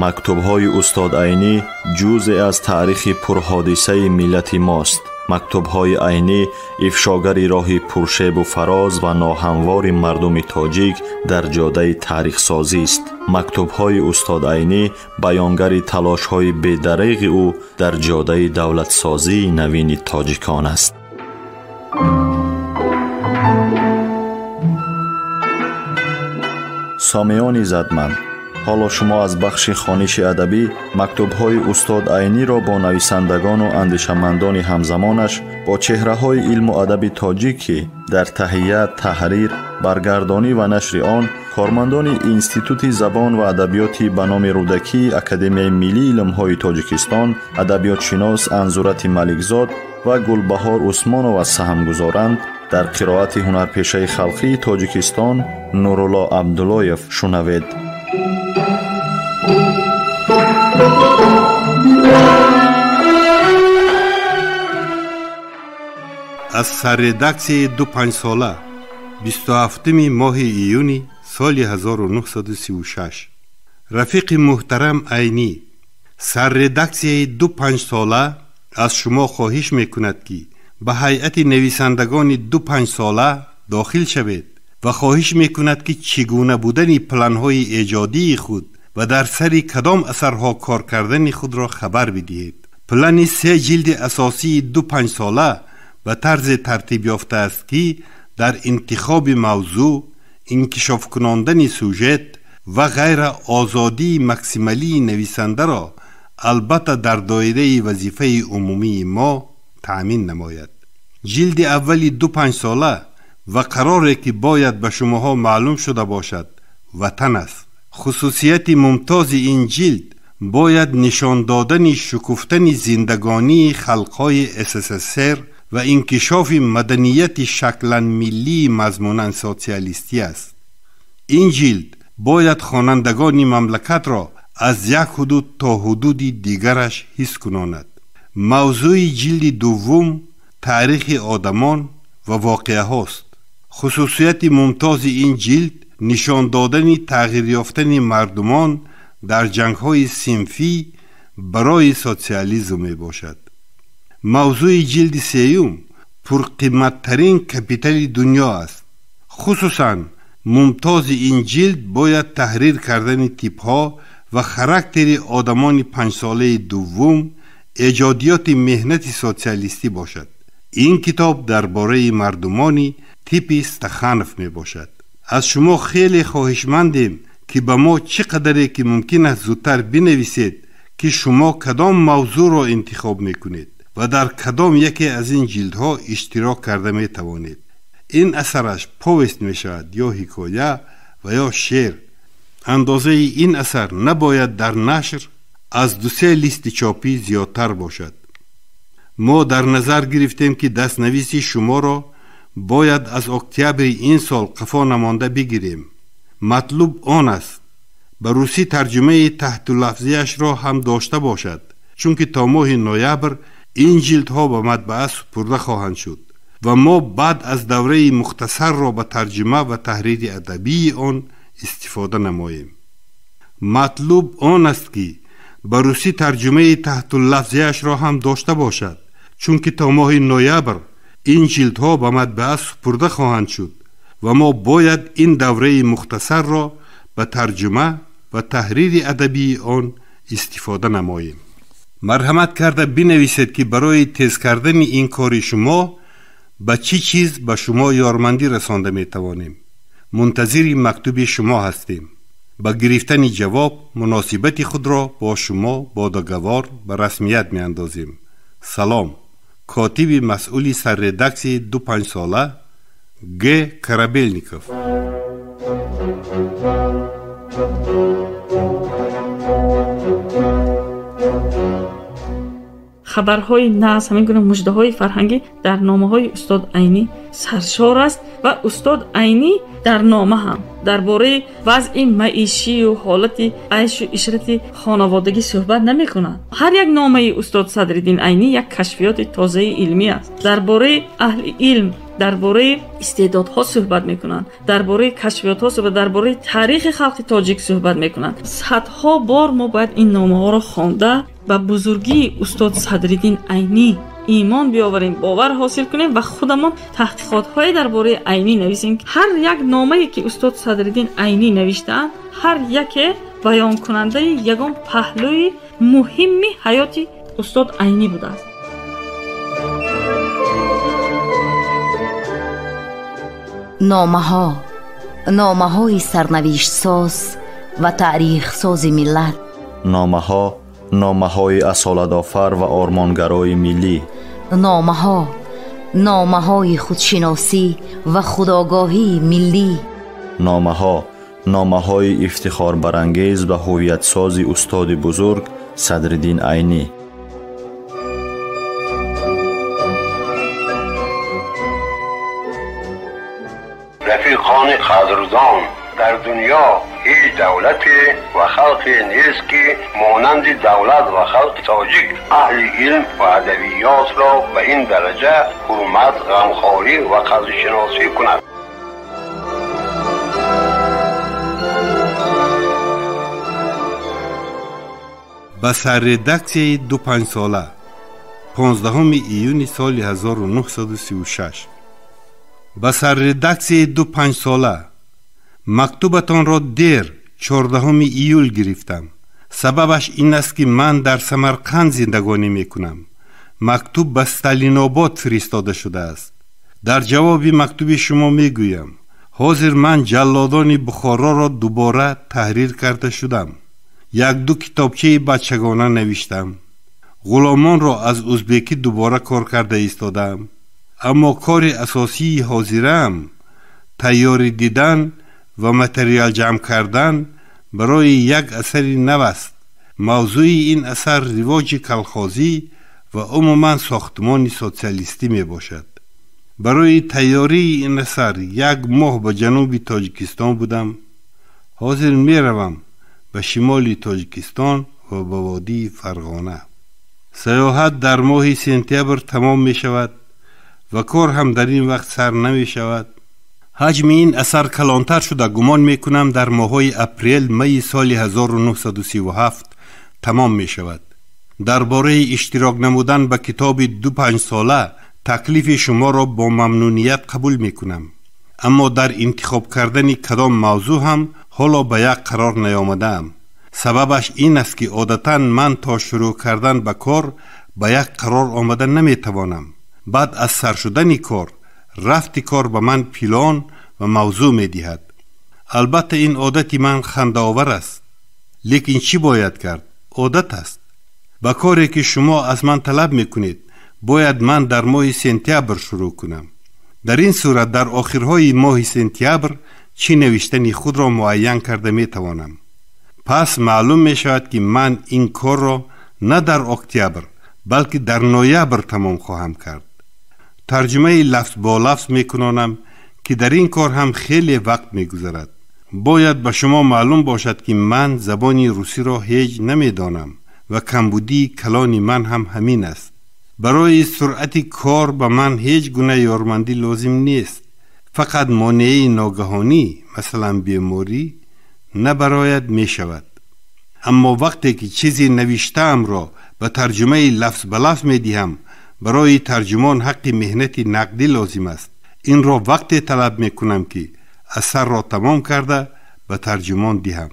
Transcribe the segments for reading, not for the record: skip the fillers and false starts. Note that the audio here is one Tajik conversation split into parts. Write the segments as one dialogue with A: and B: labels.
A: Мактубҳои устод Айнӣ ҷузъе аз таърихи пурҳодисаи миллати мост. Мактубҳои Айнӣ ифшогари роҳи пуршебу фароз ва ноҳамвори мардуми тоҷик дар ҷодаи таърихсозист. Мактубҳои устод Айнӣ баёнгари талошҳои бедареғи ӯ дар ҷодаи давлатсозии навини тоҷикон аст. Сомиёни задманд, ҳоло шумо аз бахши хониши адабӣ мактубҳои устод Айниро бо нависандагону андешамандони ҳамзамонаш, бо чеҳраҳои илму адаби тоҷик, ки дар таҳия, таҳрир, баргардонӣ ва нашри он кормандони Институти забон ва адабиёти ба номи Рӯдакии Академияи миллии илмҳои Тоҷикистон, адабиётшинос Анзурати Маликзод ва Гулбаҳор Усмонова саҳм гузоранд, дар қироати ҳунарпешаи халқии Тоҷикистон Нурулло Абдуллоев шунавед.
B: Аз сарредаксияи ду панҷсола 27 моҳи июни соли 1936. Рафиқи муҳтарам Айнӣ, сарредаксияи ду панҷсола аз шумо хоҳиш мекунад, ки ба ҳайати нависандагони ду панҷсола дохил шавед ва хоҳиш мекунад, ки чӣ гуна будани планҳои эҷодии худ ва дар сари кадом асарҳо кор кардани худро хабар бидиҳед. Плани се ҷилди асосии ду панҷсола ба тарзе тартиб ёфтааст, ки дар интихоби мавзӯъ, инкишофкунондани сюжет ва ғайра озодии максималии нависандаро албатта дар доираи вазифаи умумии мо таъмин намояд. Ҷилди аввали ду панҷсола ва қароре, ки бояд ба шумоҳо маълум шуда бошад, ватан аст. Хусусияти мумтози ин ҷилд бояд нишон додани шукуфтани зиндагонии халқҳои СССР ва инкишофи маданияти шаклан миллии мазмунан социалистӣ аст. Ин ҷилд бояд хонандагони мамлакатро аз як ҳудуд то ҳудуди дигараш ҳис кунонад. Мавзӯи ҷилди дуввум таърихи одамон ва воқеаҳост. Хусусияти мумтози ин ҷилд нишон додани тағйир ёфтани мардумон дар ҷангҳои синфӣ барои социализм мебошад. Мавзӯи ҷилди сеюм пурқиматтарин капитали дунё аст. Хусусан мумтози ин ҷилд бояд таҳрир кардани типҳо ва характери одамони панҷсолаи дуввум, эҷодиёти меҳнати социалистӣ бошад. Ин китоб дар бораи мардумони типи Стаханов мебошад. Аз шумо хеле хоҳишмандем, ки ба мо чӣ қадаре ки мумкин аст зудтар бинависед, ки шумо кадом мавзӯъро интихоб мекунед ва дар кадом яке аз ин ҷилдҳо иштирок карда метавонед. Ин асараш повест мешавад ё ҳикоя ва ё шеър. Андозаи ин асар набояд дар нашр аз дусе листи чопӣ зиёдтар бошад. Мо дар назар гирифтем, ки дастнависи шуморо бояд аз октябри ин сол қафо намонда бигирем. Матлуб он аст, ба русӣ тарҷумаи таҳтулафзияшро ҳам дошта бошад, чунки то моҳи ноябр ин ҷилдҳо ба матбаа супурда хоҳанд шуд ва мо баъд аз давраи мухтасарро ба тарҷума ва таҳрири адабии он истифода намоем. Матлуб он аст, ки ба русӣ тарҷумаи таҳтуллафзияшро ҳам дошта бошад, чунки то моҳи ноябр ин ҷилдҳо ба матбаа супурда хоҳанд шуд ва мо бояд ин давраи мухтасарро ба тарҷума ва таҳрири адабии он истифода намоем. Марҳамат карда бинависед, ки барои тез кардани ин кори шумо ба чӣ чиз ба шумо ёрмандӣ расонда метавонем. Мунтазири мактуби шумо ҳастем. Ба гирифтани ҷавоб муносибати худро бо шумо бо договор ба расмият меандозем. Салом. Котиби масъули сарредаксияи ду панҷсола Г. Корабельников.
C: Хабарҳои нағз, ҳамин гуна муждаҳои фарҳангӣ дар номаҳои устод Айнӣ саршор аст ва устод Айнӣ дар нома ҳам дар бораи вазъи маишию ҳолати айшу ишрати хонаводагӣ суҳбат намекунад. Ҳар як номаи устод Садриддин Айнӣ як кашфиёти тозаи илмӣ аст. Дар бораи аҳли илм, Дар бораи истеъдодҳо суҳбат мекунанд, дар бораи кашфиётҳо суҳбат, дар бораи таърихи халқи тоҷик суҳбат мекунанд. Садҳо бор мо бояд ин номаҳоро хонда ба бузургии устод Садриддин Айнӣ имон биёварем, бовар ҳосил кунем ва худамон таҳқиқотҳое дар бораи Айнӣ нависем. Ҳар як номае ки устод Садриддин Айнӣ навиштаанд, ҳар яке баёнкунандаи ягон паҳлӯи муҳимми ҳаёти устод Айнӣ будааст.
D: Номаҳо, номаҳои сарнавиштсоз ва таърихсози миллат.
A: Номаҳо, номаҳои асолатофар ва ормонгарои миллӣ.
D: Номаҳо, номаҳои худшиносӣ ва худогоҳии миллӣ.
A: Номаҳо, номаҳои ифтихорбарангез ва ҳувиятсози устоди бузург Садриддин Айнӣ.
E: Рафиқони қадрдон, дар дунё ҳеҷ давлате ва халқе нест, ки монанди давлат ва халқи тоҷик аҳли илм ва адабиётро ба ин дараҷа ҳурмат, ғамхорӣ ва қадршиносӣ кунад.
B: Ба сарредаксияи ду панҷсола 15 июни соли 1936. Ба сарредаксияи ду панҷсола мактубатонро дер 14 июл гирифтам. Сабабаш ин аст, ки ман дар Самарқанд зиндагонӣ мекунам. Мактуб ба Сталинобод фиристода шудааст. Дар ҷавоби мактуби шумо мегӯям: ҳозир ман Ҷаллодони Бухороро дубора таҳрир карда шудам. Як-ду китобчаи бачагона навиштам. Ғуломонро аз узбекӣ дубора кор карда истодаам. Аммо кори асосии ҳозираам тайёрӣ дидан ва материал ҷамъ кардан барои як асари нав аст. Мавзӯи ин асар ривоҷи калхозӣ ва умуман сохтмони социалистӣ мебошад. Барои тайёрии ин асар як моҳ ба ҷануби Тоҷикистон будам. Ҳозир меравам ба шимоли Тоҷикистон ва ба водии Фарғона. Саёҳат дар моҳи сентябр тамом мешавад ва кор ҳам дар ин вақт сар намешавад. Ҳаҷми ин асар калонтар шуда, гумон мекунам дар моҳҳои апрел майи соли 1937 тамом мешавад. Дар бораи иштирок намудан ба китоби ду панҷсола таклифи шуморо бо мамнуният қабул мекунам. Аммо дар интихоб кардани кадом мавзӯъ ҳам ҳоло ба як қарор наёмадаам. Сабабаш ин аст, ки одатан ман то шурӯъ кардан ба кор ба як қарор омада наметавонам. Баъд аз сар шудани кор, рафти кор ба ман пилон ва мавзӯъ медиҳад. Албатта ин одати ман хандаовар аст, лекин чӣ бояд кард? Одат аст. Ба коре ки шумо аз ман талаб мекунед, бояд ман дар моҳи сентябр шурӯъ кунам. Дар ин сурат дар охирҳои моҳи сентябр чӣ навиштани худро муайян карда метавонам. Пас маълум мешавад, ки ман ин корро на дар октябр, балки дар ноябр тамом хоҳам кард. Тарҷумаи лафз бо лафз мекунонам, ки дар ин кор ҳам хеле вақт мегузарад. Бояд ба шумо маълум бошад, ки ман забони русиро ҳеҷ намедонам ва камбудии калони ман ҳам ҳамин аст. Барои суръати кор ба ман ҳеҷ гуна ёрмандӣ лозим нест. Фақат монеаи ногаҳонӣ, масалан беморӣ, набарояд мешавад. Аммо вақте ки чизе навиштаамро ба тарҷумаи лафз ба лафз медиҳам, барои тарҷумон ҳаққи меҳнати нақдӣ лозим аст. Инро вақте талаб мекунам, ки асарро тамом карда ба тарҷумон диҳам.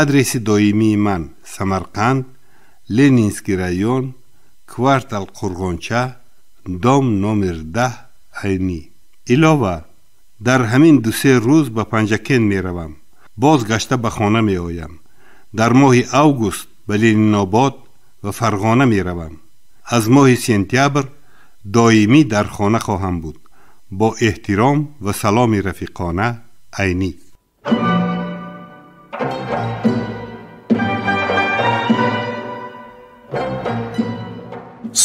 B: Адреси доимии ман: Самарқанд, Ленинский район, квартал Қурғонча, дом номер 10, Айнӣ. Илова дар ҳамин ду-се рӯз ба Панҷакент меравам. Боз гашта ба хона меоям. Дар моҳи август ба Ленинобод ва Фарғона меравам. Аз моҳи сентябр доимӣ дар хона хоҳам буд. Бо эҳтиром ва саломи рафиқона, Айнӣ.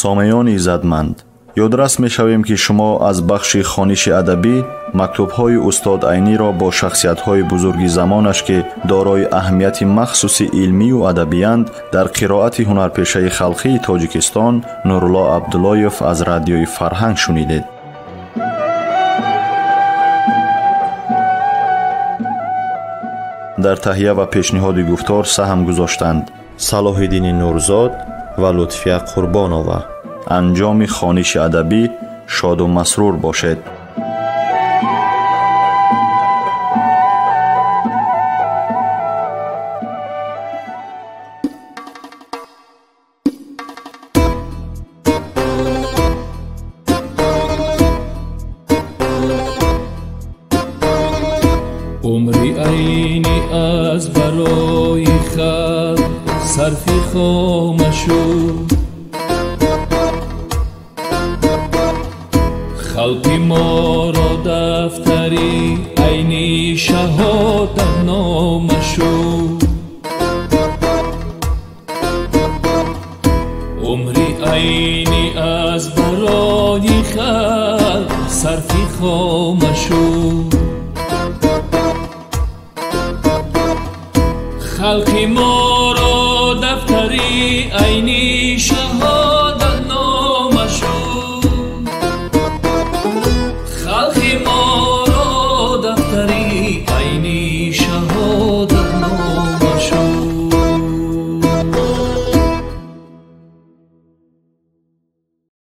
A: Сомеёни иззатманд, ёдрас мешавем, ки шумо аз бахши хониши адабӣ мактубҳои устод Айниро бо шахсиятҳои бузурги замонаш, ки дорои аҳамияти махсуси илмию адабиянд, дар қироати ҳунарпешаи халқии Тоҷикистон Нурулло Абдуллоев аз радиои Фарҳанг шунидед. Дар таҳия ва пешниҳоди гуфтор саҳм гузоштанд Салоҳиддини Нурзод ва Лутфия Қурбонова. Анҷоми хониши адабӣ шоду масрур бошед.
F: Умри Айнӣ аз барои халқ сарфи хома шуд. Халқи моро дафтари Айнӣ шаҳодатнома шуд. Умри Айнӣ аз барои халқ сарфи хома шуд. Халқи моро дафтари Айнӣ шаҳодатнома